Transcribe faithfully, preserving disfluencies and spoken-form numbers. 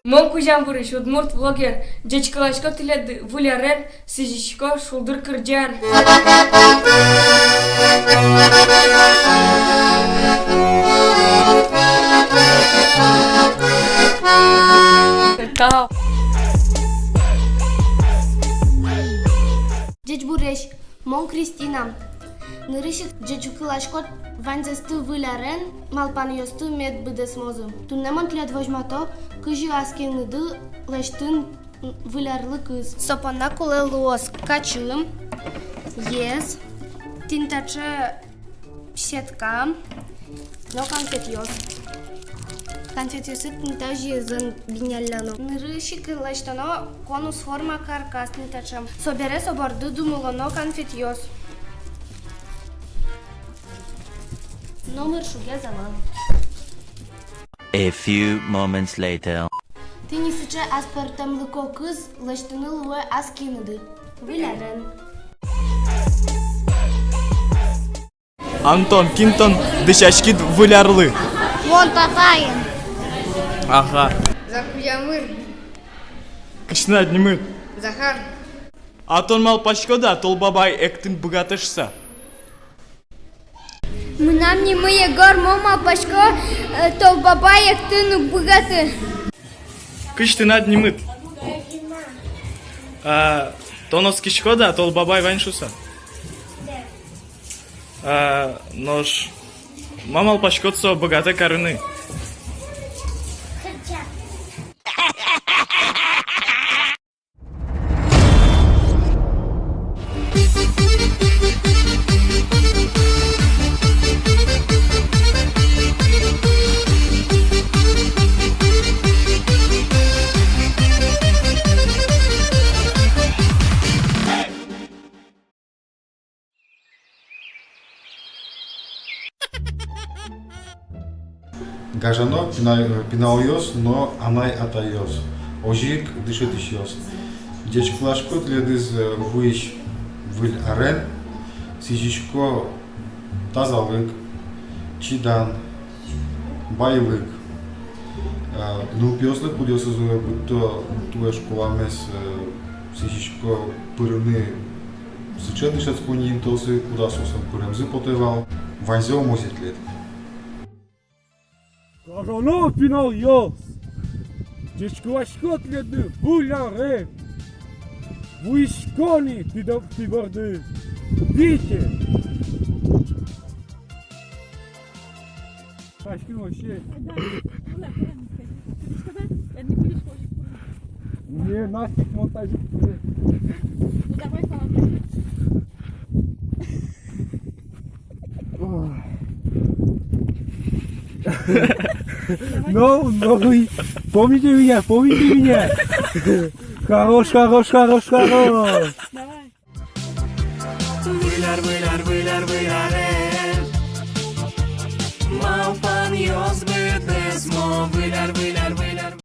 Мон Кузямбурысь, удмурт блогер. Ӟечкыласько тӥледды выль арен, сӥзисько шулдыр кырӟан. Тау. Ӟечбуресь, мон Кристина. Нырысь ик ӟечкыласько ваньзэсты выль арен, малпанъёсты мед быдэсмозы. Туннэ мон тӥлед возьмато, кызьы ас киыныды лэсьтыны выль арлыкез. Со понна кулэ луоз качы, ез, тӥни таӵе сетка но конфетъёс. Конфетъёсты тӥни тазьы езэн бинялляно. Нырысь ик лэсьтоно конус форма каркас, тӥни таӵе. Собере со борды думылоно конфетъёс. Номыр шугез амал. A few moments later. Тӥни сыӵе аспӧртэмлыко кыз лэсьтыны луэ ас киыныды выль арен. Антон, кин тон дӥсяськид выль арлы? Мон Татаин. Ага. Закузямыр. Кызьы тынад нимыд? Захар. А тон малпаськод-а, Тол Бабай эктыны быгатэ шуыса? Мынам нимы Егор, мон малпасько, э, Тол Бабай эктыны уг быгаты. Кызьы тынад нимыд? А, тон оскиськод-а, Тол Бабай вань шуыса? А, нош ма малпаськод, со быгатэ карыны? Гажано пина-, пиналъёс но анай-атайёс, озьы ик дышетӥсьёс. Ӟечкыласько тӥледыз, э, вуись выль арен, сӥзисько тазалык, чидан, байлык. Э, нылпиослы, кудъёсыз быдто туэ школамес, э, сӥзисько пырыны сыӵе дышетсконни интыосы, куда соослэн пыремзы потэ вал. Ваньзэ умойзэ тӥлед. Гажано пиналъёс! Ӟечкыласько тӥледды выль арен! Вуисько ни тӥ дор-, тӥ борды! Вите! Кашкин вообще. Не, Настик монтажик. Ой. Ну, ну, помните меня, помните меня. Хорош, хорош, хорош, хорош. Давай. Выль ар, выль ар, выль ар, выль арен. Малпанъёс быдэсмо, выль ар, выль